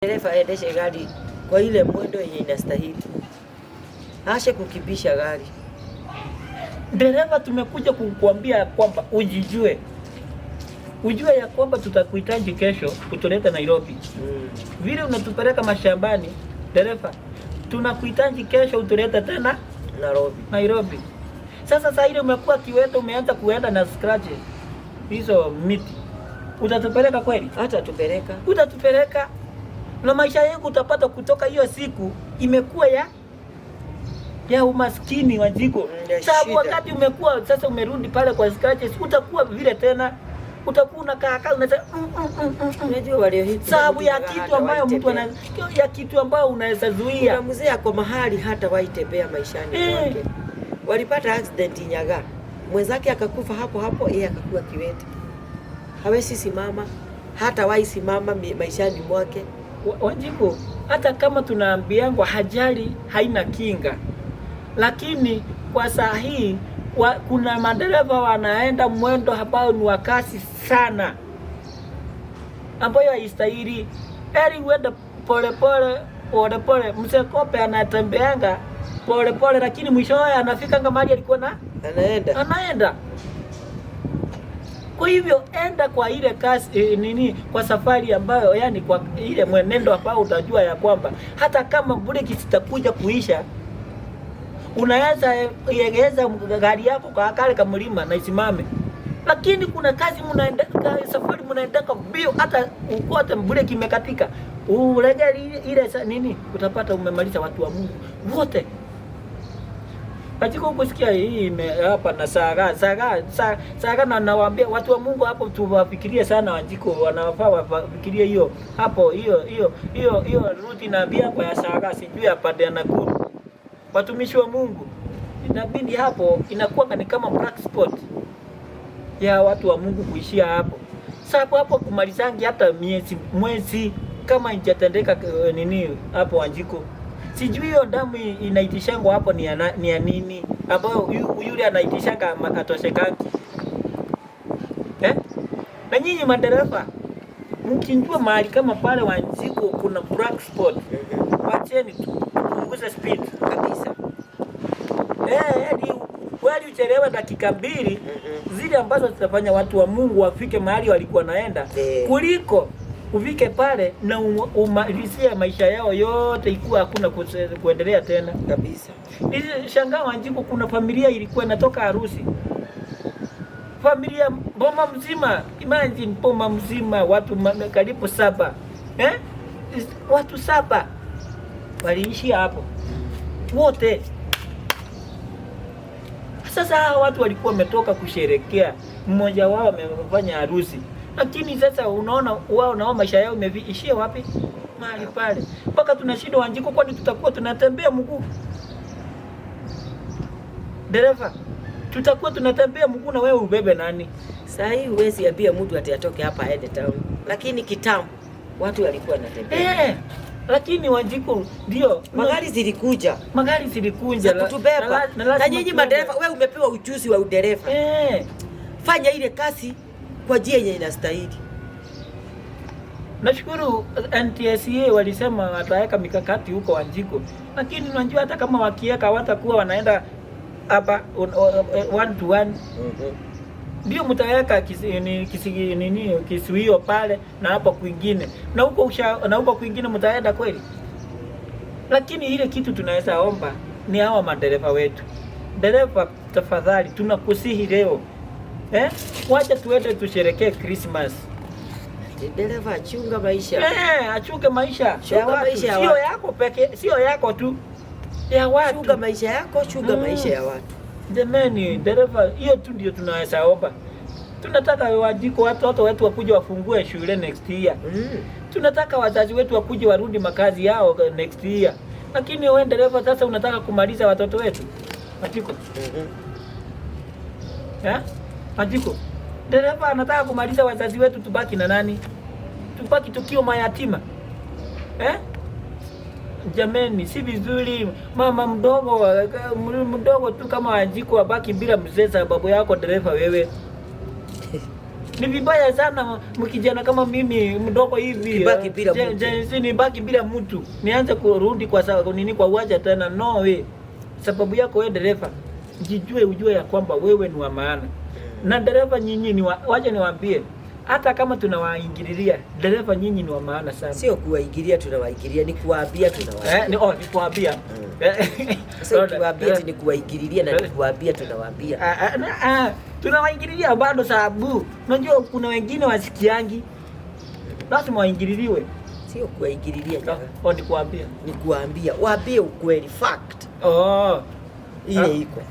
Dereva aendeshe gari kwa ile mwendo yenye inastahili, ashe kukimbisha gari. Dereva, tumekuja kukuambia ya kwamba ujijue, ujue ya kwamba tutakuhitaji kesho kutuleta Nairobi. Vile unatupeleka mashambani, dereva, tunakuhitaji kesho utulete tena Nairobi. Nairobi. Sasa saa ile umekuwa kiwete, umeanza kuenda na scratches hizo miti, utatupeleka kweli? Hata tupeleka. Utatupeleka na maisha yangu utapata kutoka hiyo siku imekuwa ya umaskini wa jiko. Ya Sababu shida. wakati umekuwa sasa umerudi pale kwa scratches, utakuwa vile tena, utakuwa unakaa kaa unasema Unajua walio hii Sababu ya kitu ambayo mtu ana ya kitu ambayo unaweza zuia. Kuna mzee ako mahali hata waitembea maishani mwake. Walipata accident Nyaga, mwenzake akakufa hapo hapo, yeye akakuwa kiwete, hawezi simama, hata wahi simama maishani mwake. Wanjiku, hata kama tunaambiangwa ajali haina kinga, lakini kwa saa hii kuna madereva wanaenda mwendo ambao ni wa kasi sana, ambayo haistahili. Heri uende polepole polepole. Mzee Kope anatembeanga polepole, lakini mwishowe anafikanga mahali alikuwa na Anaenda. Anaenda. Kwa hivyo enda kwa ile kasi nini, kwa safari ambayo, yani kwa ile mwenendo ambao utajua ya kwamba hata kama breki zitakuja kuisha, unaweza iegeza gari yako kwa kale kamlima na isimame. Lakini kuna kazi mnaenda safari mnaendaka mbio, hata ukote breki imekatika, ulegee ile nini, utapata umemaliza watu wa Mungu wote. Katika kusikia hii hapa na saga saga saga, na nawaambia watu wa Mungu hapo tuwafikirie sana. Wanjiko wanafaa wafikirie hiyo hapo, hiyo hiyo hiyo hiyo route inaambia kwa ya saga, sijui ya pande ya Nakuru. Watumishi wa Mungu, inabidi hapo inakuwa ni kama black spot ya watu wa Mungu kuishia hapo. Sababu hapo kumalizangi hata miezi mwezi kama ijatendeka nini hapo Wanjiko. Sijui hiyo damu inaitishangwa hapo ni ya nini ambayo yule anaitishanga atoshekangi. Eh? Na nyinyi madereva mkijua mahali kama pale Wanjiko kuna black spot, wacheni tu punguze speed Kabisa. Hadi wali uchelewe dakika 2 zile ambazo zitafanya watu wa Mungu wafike mahali walikuwa naenda, kuliko ufike pale na umalizie maisha yao yote ikuwa hakuna kuendelea tena. Kabisa. Nilishangaa Wanjiku, kuna familia ilikuwa inatoka harusi, familia boma mzima, imagine boma mzima watu karibu 7, eh? Watu 7 waliishia hapo wote. Sasa hawa watu walikuwa wametoka kusherekea, mmoja wao amefanya harusi, lakini sasa unaona wao nao maisha yao imeishia wapi? Mahali pale. Mpaka tunashindwa Wanjiku, kwani tutakuwa tunatembea mguu? Dereva, tutakuwa tunatembea mguu na wewe ubebe nani? Saa hii huwezi ambia mtu ati atoke hapa aende town, lakini kitambo watu walikuwa wanatembea. Lakini Wanjiku ndio magari zilikuja. Magari zilikuja za kutubeba. Na lazima Na nyinyi tuende. madereva, wewe umepewa ujuzi wa udereva. Fanya ile kazi kwa njia yenye inastahili. Nashukuru NTSA walisema wataweka mikakati huko Wanjiku, lakini unajua hata kama wakiweka hawatakuwa wanaenda hapa one to one. Ndio mtaweka nini kisuio pale na hapo kwingine, na huko na huko kwingine mtaenda kweli? Lakini ile kitu tunaweza omba ni hawa madereva wetu. Dereva, tafadhali tunakusihi leo, wacha tuende tusherekee Christmas. Dereva, chunga maisha. Achunge maisha ya Chunga watu. maisha ya Sio watu. yako peke, sio yako tu, ya watu. Chunga maisha yako, chunga maisha ya watu. Jamani, dereva, hiyo tu ndio tunaweza omba. Tunataka Wanjiko watoto wetu wakuje wafungue shule next year. Tunataka wazazi wetu wakuje warudi makazi yao next year. Lakini wewe dereva sasa unataka kumaliza watoto wetu. Wanjiko. Wanjiko. Dereva anataka kumaliza wazazi wetu, tubaki na nani? Tubaki tukiwa mayatima. Jameni, si vizuri mama mdogo tu kama Wanjiko abaki bila mzee sababu yako dereva wewe. Ni vibaya sana mkijana kama mimi mdogo hivi, Ukibaki bila mtu. Nibaki bila mtu, nianze kurudi kwa nini kwa uwanja tena? No way. Sababu yako wewe dereva, jijue, ujue ya kwamba wewe ni wa maana. Na dereva nyinyi ni wacha niwaambie, hata kama tunawaingililia, dereva nyinyi ni wa maana sana. Sio kuwaingilia, tunawaingilia, ni kuwaambia tunawaambia. Ni, oh, ni kuwaambia. Sasa ukiwaambia ati ni kuwaingililia na ni kuwaambia tunawaambia. Tunawaingililia bado, sababu unajua kuna wengine wasikiangi, lazima waingililiwe. Sio kuwaingililia, Nyaga. Oh, ni kuwaambia. Ni kuwaambia, waambie ukweli, fact Oh. ile iko.